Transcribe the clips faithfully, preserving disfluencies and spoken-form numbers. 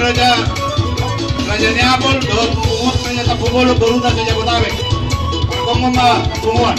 Raja, Raja Neapol dohot punguan Raja Tampubolon, boruta Raja Botabek. Margokhon ma punguan.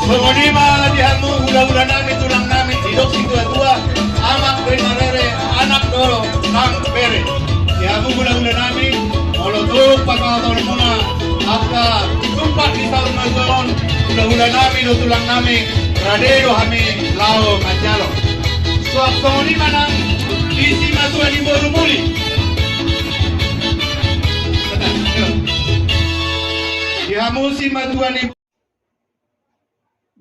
Songon i ma di hamu hulahula nami, tulang nami, didok situatua, amak dohot marere, anak dohot nang bere. Di hamu hulahula nami, molo tung pasahaton muna angka tumpak di saur matua on, hulahula nami dohot tulang nami, rade do hami laho manjalo. Suang songon i ma nang di simatua ni boru muli. Di hamu simatua ni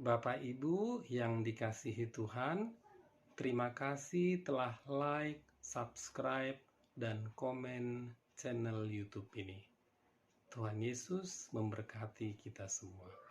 Bapak Ibu yang dikasihi Tuhan, terima kasih telah like, subscribe, dan komen channel YouTube ini. Tuhan Yesus memberkati kita semua.